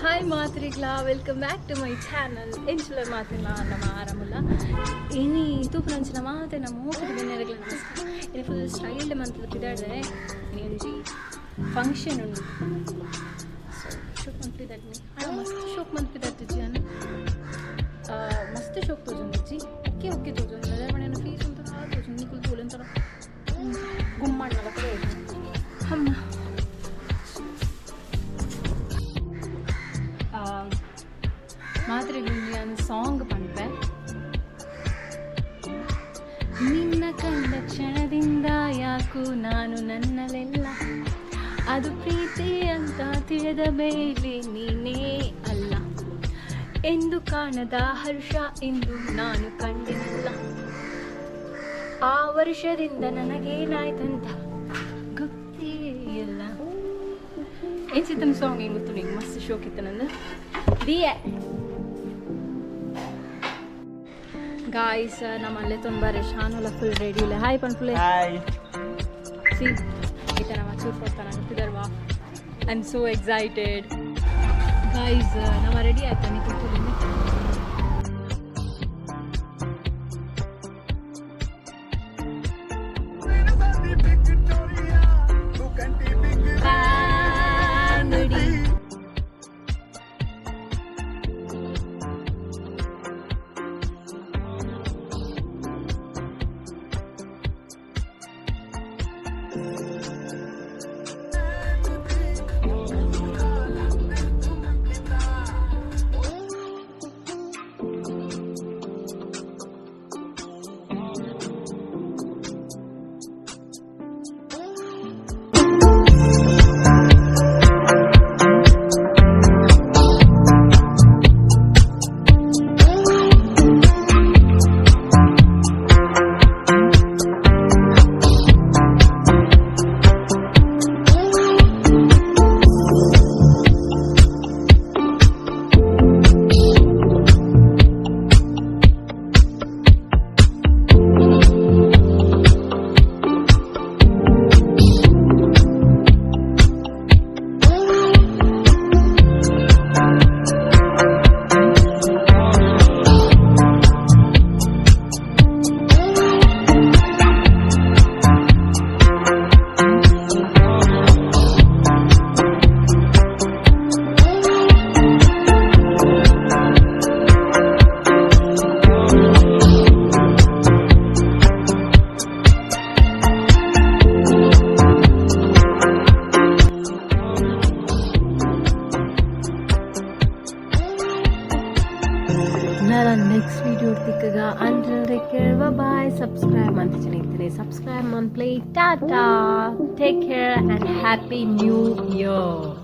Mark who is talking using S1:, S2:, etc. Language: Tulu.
S1: ಹಾಯ್ ಮಾತ್ರಿಗ್ಲಾ, welcome back to my channel. ಎಂಚುಲ ಮಾತಿಲ್ಲ ನಮ್ಮ ಆರಾಮಲ್ಲ ಇನಿ ತೂಪುನಂಚಿನ ಮಾತೆ ನಮ್ಮ ಮೋಕದ ಬೆನ್ನೆರಗ್ಲ ನಮಸ್ಕಾರ. ಇನಿ ಫುಲ್ ಸ್ಟೈಲ್ ಮಂತದ ಪಿದಾಡ್ರೆ ಒಂಜಿ ಫಂಕ್ಷನ್ ಉಂಡು. ಸೊ ಶೋಕ್ ಮಂತ್ ಪಿದಾಡ್ನಿ ಅಣ್ಣ ಮಸ್ತ್ ಶೋಕ್ ಮಂತ್ ಪಿದಾಡ್ತಿಜ್ಜಿ ಅಣ್ಣ ಮಸ್ತ್ ಶೋಕ್ ತೋಜೊಂದಿಜ್ಜಿ. ಓಕೆ ಓಕೆ ತೋಜೊಂದು ಮನೆ ಫೀಸ್ ಅಂತ ತೋಜೊಂದು ನಿಕುಲು ತೋಲಂತರ ಗುಮ್ಮಣ್ಣಲ ಅಮ್ಮ. ಮಾತ್ರೆಗುಂಜಿ ಅನ್ ಸಾಂಗ್ ಪನ್ಪೆ. ನಿನ್ನ ಕಂಡ ಕ್ಷಣದಿಂದ ಯಾಕೂ ನಾನು ನನ್ನಲೆಲ್ಲ ಅದು ಪ್ರೀತಿ ಅಂತ ತಿಳಿದ ಮೇಲೆ ನೀನೇ ಅಲ್ಲ ಎಂದು ಕಾಣದ ಹರ್ಷ ಎಂದು ನಾನು ಕಂಡೆನಲ್ಲ. ಆ ವರ್ಷದಿಂದ ನನಗೇನಾಯ್ತಂತ ಗೊತ್ತೇ ಇಲ್ಲ. ಏನ್ಸಿತ್ತನ ಸಾಂಗ್ ಹೆಂಗೆ ಗೊತ್ತು ನಿಂಗೆ? ಮಸ್ತ್ ಶೋಕಿತ್ತು ನಂದು. ದಿಯೆ ಗಾಯ್ಸ್, ನಮ್ಮ ಅಲ್ಲೇ ತೊಂಬಾರೆ ಶಾನುಲ ಫುಲ್ ರೆಡಿ ಇಲ್ಲ. ಹಾಯ್ ಪನ್ಪುಲೆ.
S2: ಹಾಯ್.
S1: ಸಿ ಈತ ನಮ್ಮ ಚೂರು ಕೊಡ್ತಾನೆ ಗೊತ್ತಿದಾರ್ವಾ. I am so excited guys. ನಮ್ಮ ರೆಡಿ ಆಯ್ತಾ ನೀವು ಕೂತ್ಕೊಳ್ಳಿ. ನೆಕ್ಸ್ಟ್ ವಿಡಿಯೋ ತಿಕ್ಕಗ. Until take care, bye. Subscribe ಅಂತ ಚೆನ್ನಾಗಿರ್ತೀನಿ. Subscribe on play. Tata, take care and happy new year.